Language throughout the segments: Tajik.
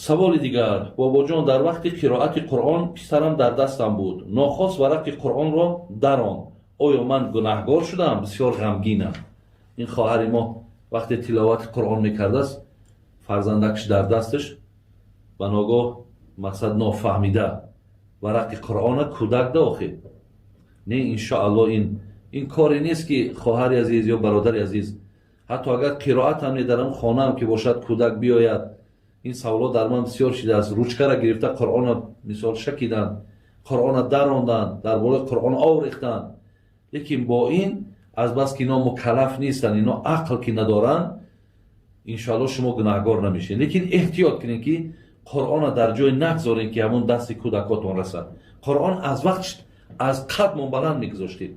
Саволи дигар: бобоҷон, дар вақти қироати Қуръон писарам дар дастам буд, нохост варақи Қуръонро даронд. Оё ман гунаҳгор шудам? Бисёр ғамгинам. Ин хоҳари мо вақте тиловати Қуръон мекардааст, фарзандакш дар дасташ, ба ногоҳ, мақсад, нофаҳмида варақи Қуръона кӯдак да охир. Не, иншоалло, ин коре нест, ки хоҳари азиз ё бародари азиз, ҳатто агар қироатам не, дар ам хонаам ки бошад, кӯдак биёяд. Ин саволҳо дар ман бисёр шидааст. Ручкара гирифта, Қуръона, мисол, шакиданд, Қуръона даронданд, дар болои Қуръон ов рехтанд. Лекин бо ин, азбаски ино мукаллаф нестанд, ино ақл ки надоранд, иншоалло, шумо гунаҳгор намешед. Лекин эҳтиёт кунед, ки Қуръона дар ҷое нагзорем, ки ҳамон дасти кӯдакотон расад. Қуръон аз вақт аз қадмон баланд мегузоштед.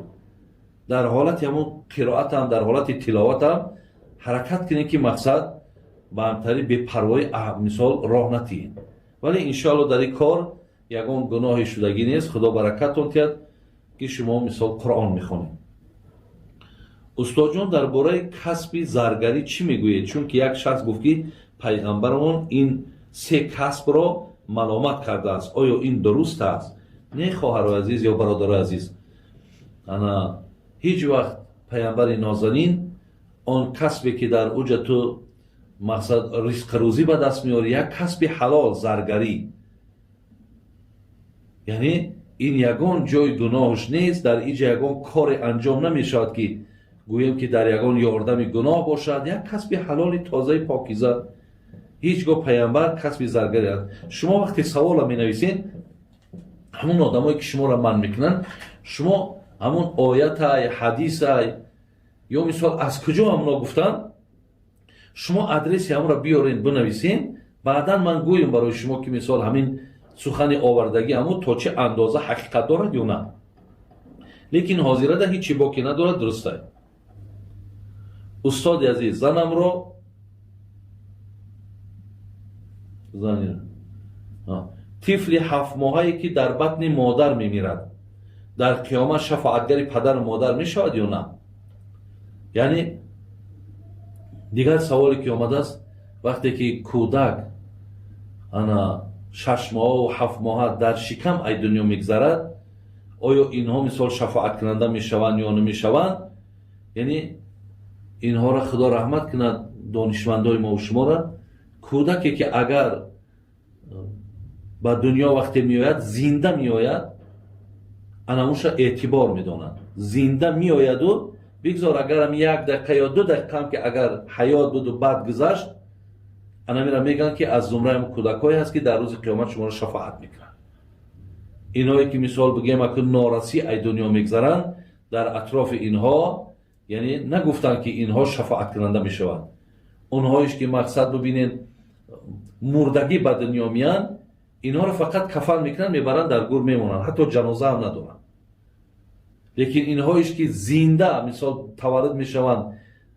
Дар ҳолати ҳамон қироатам, дар ҳолати тиловатам ҳаракат кунед, ки, мақсад, ба ҳамтари бепарвоӣ, мисол, роҳ натиҳед. Вале иншоалло, дар ин кор ягон гуноҳи шудагӣ нест. Худо баракатон тиҳад, ки шумо, мисол, Қуръон мехонед. Устодҷон, дар бораи касби заргарӣ чӣ мегӯед? Чунки як шахс гуфт, ки пайғамбарамон ин се касбро маломат кардааст. Оё ин дуруст аст? Не, хоҳарои азиз ё бародарои азиз, ана ҳеҷ вақт пайғамбари нозанин он касбе, ки дар уҷа ту, мақсад, ризқи рӯзӣ ба даст меорӣ, як касби ҳалол заргарӣ, яъне ин ягон ҷои гуноҳш нест. Дар иҷа ягон коре анҷом намешавад, ки гӯем, ки дар ягон ёрдами гуноҳ бошад. Як касби ҳалоли тозаи покиза. Ҳеҷ гоҳ пайғамбар касби заргарӣ. Шумо вақте савола менависед, ҳамон одамое, ки шуморо манъ мекунанд, шумо ҳамон оятай, ҳадисай ё, мисол, аз куҷо ҳамоно гуфтанд, шумо адреси ҳамонро биёрен, бинависен. Баъдан ман гӯем барои шумо, ки, мисол, ҳамин сухани овардагӣ ҳамон то чӣ андоза ҳақиқат дорад ё на. Лекин ҳозирада ҳеҷ чӣ боке надорад, дурустай. Устоди азиз, занамро тифли ҳафтмоҳае, ки дар батни модар мемирад, дар қиёмат шафоатгари падару модар мешавад ё на? Яъне дигар саволе, ки омадааст: вақте ки кӯдак ана 6 моҳаву 7 моҳа дар шикам ай дунё мегзарад, оё инҳо, мисол, шафоаткунанда мешаванд ё намешаванд? Яъне инҳоро Худо раҳмат кунад, донишмандои мову шуморо. Кӯдаке, ки агар ба дунё вақте меояд, зинда меояд, анамуша эътибор медонанд. Зинда меояду, бигзор агарам як дақиқа ё 2 дақиқаам, ки агар ҳаёт буду баъд гузашт, анамира мегӯянд, ки аз зумраи кӯдакҳое ҳаст, ки дар рӯзи қиёмат шуморо шафоат мекунанд. Инҳое, ки, мисол, бигӯем, аку норасӣ ай дунё мегзаранд, дар атрофи инҳо, яъне нагуфтанд, ки инҳо шафоаткунанда мешаванд. Онҳоеш, ки, мақсад, бибинед, мурдагӣ ба дунё меянд, инҳоро фақат кафан мекунанд, мебаранд, дар гур мемонанд, ҳатто ҷаноза ҳам надоранд. Лекин инҳоеш, ки зинда, мисол, таваллуд мешаванд,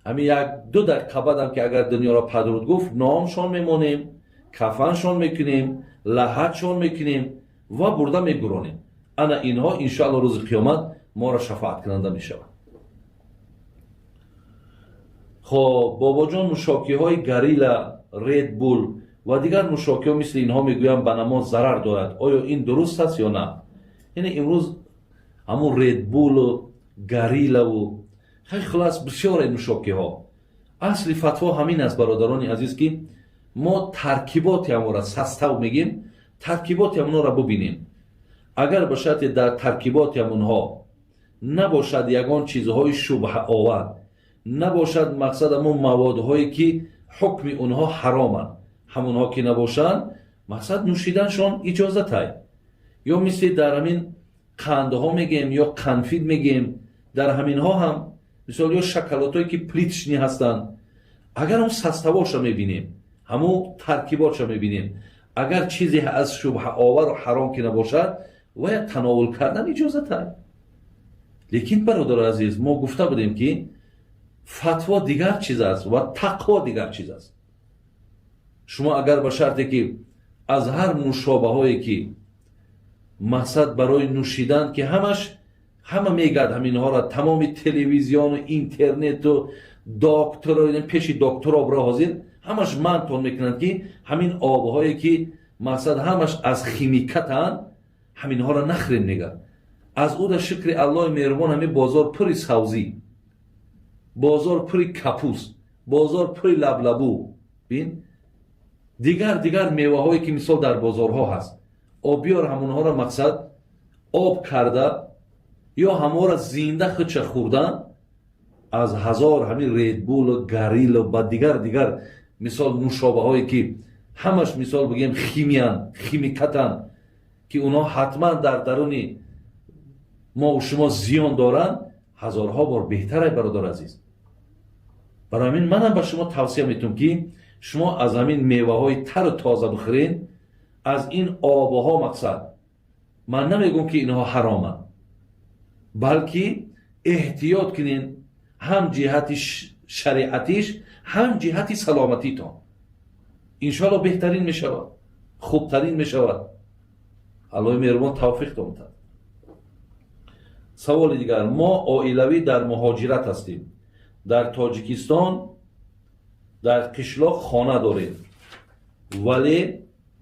ҳамин як ду дақиқа баъдам, ки агар дунёро падруд гуфт, номшон мемонем, кафаншон мекунем, лаҳатшон мекунем ва бурда мегуронем. Ана инҳо иншоалло рӯзи қиёмат моро шафоаткунанда мешаванд. Хоб, бобоҷон, нӯшокиҳои Горилла, Ред Бул ва дигар нӯшокиҳо мисли инҳо, мегӯянд, ба намоз зарар дорад. Оё ин дуруст аст ё на? Яъне имрӯз ҳамун Редбулу Гориллаву, хеле хулас, бисёре нӯшокиҳо. Асли фатво ҳамин аст, бародарони азиз, ки мо таркиботи ҳамонро, состав мегем, таркиботи ҳамонҳоро бубинем. Агар ба шарте дар таркиботи ҳамонҳо набошад ягон чизҳои шубҳаовар, набошад, мақсад, ҳамон маводҳое, ки ҳукми онҳо ҳароманд, ҳамонҳо ки набошанд, мақсад, нӯшиданшон иҷозатай. Ё мисли дар ҳамин қандҳо мегем ё қанфид мегем, дар ҳаминҳо ҳам, мисол, ё шоколадҳое, ки плиточный ҳастанд, агар он составоша мебинем, ҳамун таркиботша мебинем, агар чизе аз шубҳаовару ҳаром ки набошад, вая тановул кардан иҷозатай. Лекин, бародари азиз, мо гуфта будем, ки фатво дигар чиз аст ва тақво дигар чиз аст. Шумо агар ба шарте ки аз ҳар нӯшобаҳое, ки, мақсад, барои нӯшидан, ки ҳамаш ҳама мегӯяд ҳаминҳоро, тамоми телевизиону интернету докторо, пеши докторо бро, ҳозир Ҳамаш мантон мекунанд, ки ҳамин обҳое ки мақсад ҳамаш аз химикатанд, ҳаминҳоро нахӯрен мега. Аз уда шукри Аллоҳи меҳрубон, ҳамин бозор пури савзӣ, бозор пури капуст, бозор пури лаблабу, бин, дигар дигар меваҳое ки мисол дар бозорҳо ҳаст. Обиёр ҳамонҳоро мақсад об карда ё ҳамонро зинда худша хӯрдан, аз ҳазор ҳамин Редбулу Гориллу ба дигар дигар мисол нушобаҳое ки ҳамаш мисол бигем химиян, химикатанд, ки онҳо ҳатман дар даруни мо шумо зиён доранд, ҳазорҳо бор беҳтарай, бародар азиз. Барои ҳамин манам ба шумо тавсия метавам, ки шумо аз ҳамин меваҳои тару тоза бихӯрен. Аз ин обҳо мақсад ман намегӯм, ки инҳо ҳароманд, балки эҳтиёт кунен, ҳам ҷиҳати шариатиш, ҳам ҷиҳати саломатитон. Иншоалло, беҳтарин мешавад, хубтарин мешавад. Аллоҳи меҳрубон тавфиқ донтад. Саволи дигар: мо оилавӣ дар муҳоҷират ҳастем. Дар Тоҷикистон дар қишлоқ хона дорем, вале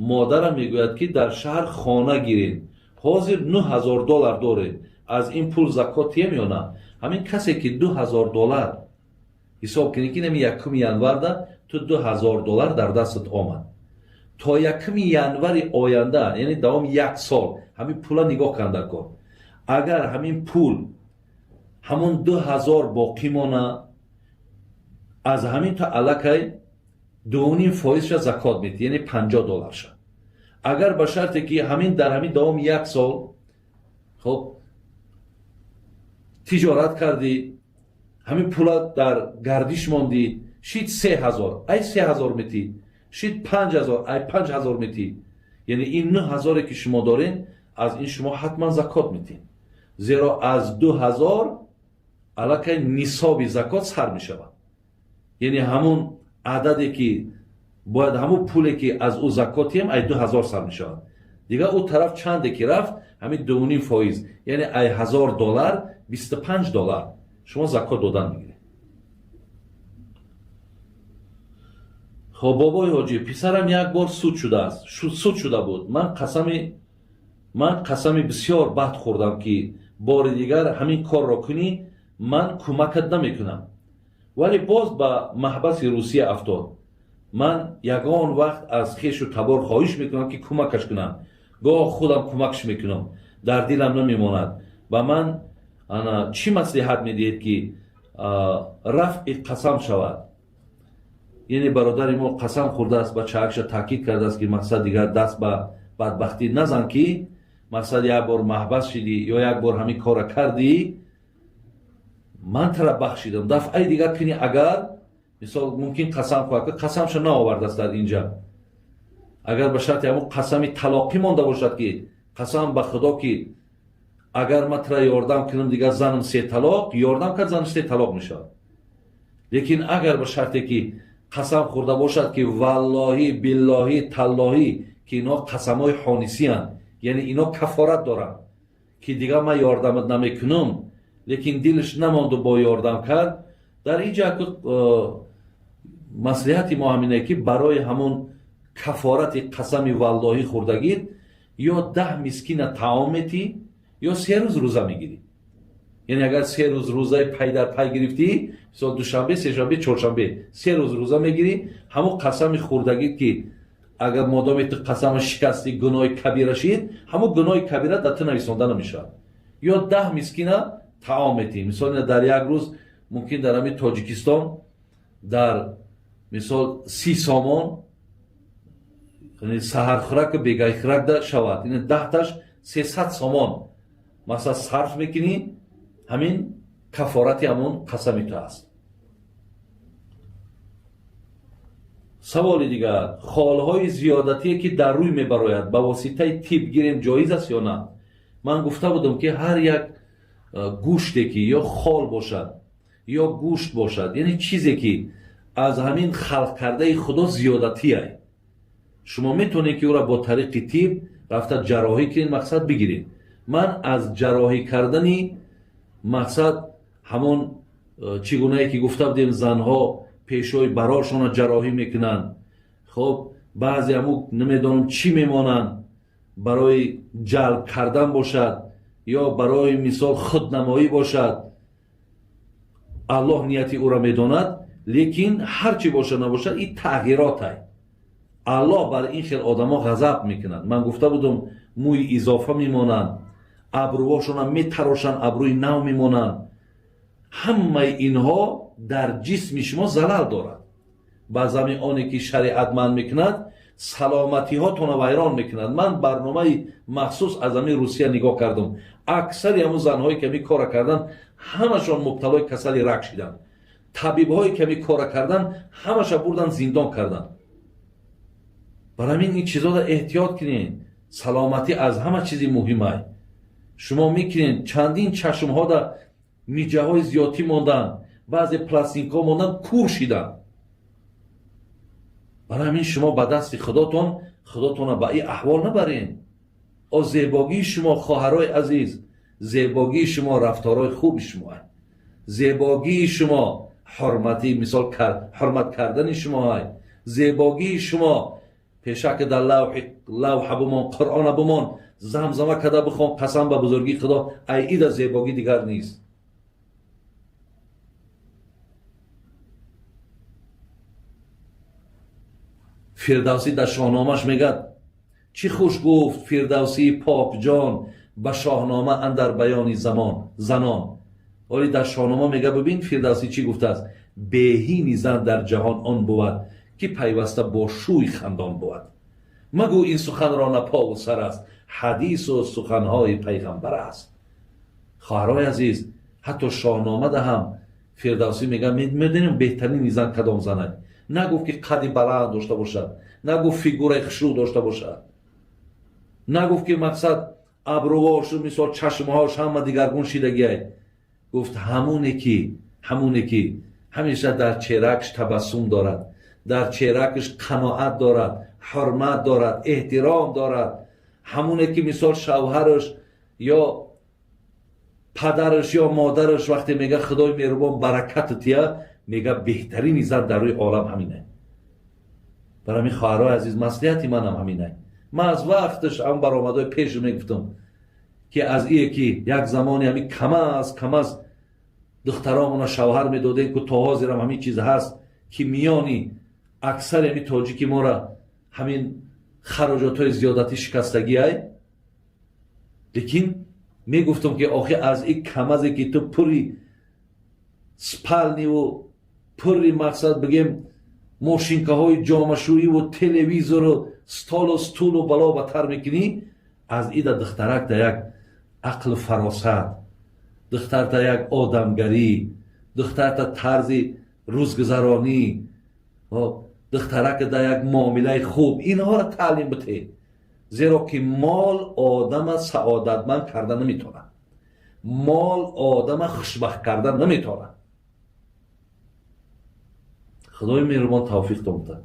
модарам мегӯяд, ки дар шаҳр хона гирем. Ҳозир 9000 доллар дорем. Аз ин пул закот тием ё на? Ҳамин касе ки 2000 доллар, ҳисоб кунед, ки нами 1 январда ту 2000 доллар дар дастат омад, то 1 январи оянда, яъне давоми як сол ҳамин пула нигоҳ кан дар кор. Агар ҳамин пул ҳамон 2000 боқӣ мона, аз ҳамин то аллакай 2,5 фоизша закот медиҳ, яъне 50 долларша. Агар ба шарте ки ҳамин дар ҳамин давоми як сол, хоб, тиҷорат кардӣ, ҳамин пула дар гардиш мондӣ, шид 3000, ай 3000 метӣ, шид 5000, ай 5000 метӣ. Яъне ин 9000-е ки шумо дорен, аз ин шумо ҳатман закот метин, зеро аз 2000 аллакай нисоби закот сар мешавад. Яъне ҳамун ададе ки бояд, ҳамун пуле ки аз ӯ закот тием, ай 2000 сар мешавад. Дигар ӯ тараф чанде ки рафт, ҳамин 2,5 фоиз, яъне ай 1000 доллар 25 доллар шумо закот додан мегиред. Хоб, бобои ҳоҷӣ, писарам як бор суд шудааст, суд шуда буд. Ман қасами бисёр бад хӯрдам, ки бори дигар ҳамин корро кунӣ, ман кӯмакат намекунам, вале боз ба маҳбаси Русия афтод. Ман ягон вақт аз хешу табор хоҳиш мекунам, ки кӯмакаш кунам. Гоҳ худам кӯмакш мекунам, дар дилам намемонад. Ба ман ана чӣ маслиҳат медиҳед, ки рафъи қасам шавад? Яъне бародари мо қасам хӯрдааст, ба чаакша таъкид кардааст, ки мақсад дигар даст ба бадбахтӣ назан, ки мақсад як бор маҳбас шидӣ ё як бор ҳамин корра кардӣ, ман тара бахшидам. Дафъаи дигар кунӣ агар, мисол, мумкин қасам хӯрад, қасамша наовардааст дар инҷа. Агар ба шарти ҳамун қасами талоқӣ монда бошад, ки қасам ба Худо, ки агар ман тара ёрдам кунам, дигар занам се талоқ, ёрдам кард, занаш се талоқ мешавад. Лекин агар ба шарте ки қасам хӯрда бошад, ки валлоҳӣ, биллоҳӣ, таллоҳӣ, ки инҳо қасамҳои ҳонисиянд, яъне инҳо кафорат доранд, ки дигар ман ёрдамат намекунам, лекин дилаш намонду бо ёрдам кард, дар ин ҷа маслиҳати мо ҳамине, ки барои ҳамун кафорати қасами валлоҳӣ хӯрдагит ё 10 мискина таом метӣ, ё 3 рӯз рӯза мегирӣ. Яъне агар 3 рӯз рӯзаи пай дар пай гирифтӣ, мисол, душанбе, сешанбе, чоршанбе, 3 рӯз рӯза мегирӣ, ҳамун қасами хӯрдагит, ки агар модоме ту қасама шикастӣ, гуноҳи кабира шид, ҳамун гуноҳи кабира дар ту нависонда намешавад. Ё 10 мискина таом метӣ. Мисол, дар як рӯз мумкин дар ҳамин Тоҷикистон дар мисол 30 сомон саҳархӯраку бегайхӯрак шавад, ин 10-таш 300 сомон масалан сарф мекунӣ, ҳамин кафорати ҳамун қасами ту аст. Саволи дигар: холҳои зиёдатие ки дар рӯй мебарояд, ба воситаи тиб гирем, ҷоиз аст ё на? Ман гуфта будам, ки ҳар як гӯште ки ё хол бошад, ё гӯшт бошад, яъне чизе ки аз ҳамин халқ кардаи Худо зиёдатиай, шумо метавонед, ки ӯра бо тариқи тиб рафта ҷарроҳӣ кунед, мақсад бигиред. Ман аз ҷарроҳӣ кардани мақсад ҳамон чӣ гунае ки гуфта будем, занҳо Пешҳои барошона ҷарроҳӣ мекунанд. Хоб, баъзе ҳаму намедонам чӣ мемонанд, барои ҷалб кардан бошад ё барои мисол худнамоӣ бошад, Аллоҳ нияти ӯро медонад, лекин ҳар чӣ бошад набошад, ин тағйиротай. Аллоҳ бар ин хел одамо ғазаб мекунад. Ман гуфта будум, мӯи изофа мемонанд, абрӯҳошона метарошанд, абрӯи нав мемонанд. Ҳамаи инҳо дар ҷисми шумо залал дорад. Ба зами оне ки шариат манъ мекунад, саломатиҳотонро вайрон мекунад. Ман барномаи махсус аз ҳамин Русия нигоҳ кардам. Аксари ҳамун занҳое ки ҳамин кора карданд, ҳамашон мубталои касали рак шиданд. Табибҳое ки ҳамин кора карданд, ҳамаша бурдан зиндон карданд. Барои ҳамин ин чизоро эҳтиёт кунед. Саломатӣ аз ҳама чизи муҳимай. Шумо мекунед, чандин чашмҳода миҷаҳои зиёдтӣ монданд, баъзе пластинкҳо монданд, кур шиданд. Барои ҳамин шумо ба дасти худотон худотонро ба ин аҳвол набаред. О зебогии шумо, хоҳарои азиз, зебогии шумо рафторҳои хуби шумо, зебогии шумо ҳурмати мисол ҳурмат кардани шумо, зебогии шумо пешак дар лавҳа бумон, Қуръона бумон, замзама карда бихон, қасам ба бузургии Худо, ай ида зебогӣ дигар нест. Фирдавсӣ дар шоҳномаш мегӯяд: чӣ хуш гуфт Фирдавсии покҷон ба шоҳнома андар баёни замон занон. Оли дар шоҳнома мегӯяд, бибин Фирдавсӣ чӣ гуфтааст: беҳини зан дар ҷаҳон он бувад, ки пайваста бо шӯй хандон бувад. Магӯ ин суханро на пову сар аст, ҳадису суханҳои пайғамбар аст. Хоҳарои азиз, ҳатто шоҳномада ҳам Фирдавсӣ мегӯяд, медонем беҳтарини зан кадом занад. Нагуфт ки қади баланд дошта бошад, нагуфт фигураи хушрӯ дошта бошад, нагуфт ки мақсад абрӯҳошу мисол чашмҳош ҳама дигаргун шидагиай. Гуфт ҳамоне ки ҳамеша дар чеҳраакш табассум дорад, дар чеҳраакш қаноат дорад, ҳурмат дорад, эҳтиром дорад, ҳамоне ки мисол шавҳараш ё падараш ё модараш вақте мега Худои меҳрубон баракату тия, мега беҳтарини зан дар рӯи олам ҳаминай. Барои ҳамин, хоҳарои азиз, маслиҳати манам ҳаминай. Ман аз вақташ ҳам баромадҳои пеш мегуфтам, ки аз ие ки як замоне ҳамин камаз камаз духтаромона шавҳар медодем, ку то ҳозирам ҳамин чиз ҳаст, ки миёни аксари ҳамин тоҷики мора ҳамин хароҷотҳои зиёдатӣ шикастагиай. Лекин мегуфтам, ки охи аз ин камазе ки ту пури спальниву пури мақсад бигем мошинкаҳои ҷомашӯиву телевизору столу стулу бало батар мекунӣ, аз ида духтарак да як ақлу фаросат, духтарта як одамгарӣ, духтарта тарзи рӯзгузаронӣ, духтарак да як муомилаи хуб, инҳоро таълим битед. Зеро ки мол одама саодатманд карда наметавонад, мол одама хушбахт карда наметавонад. Худои меҳрубон тавфиқ донта.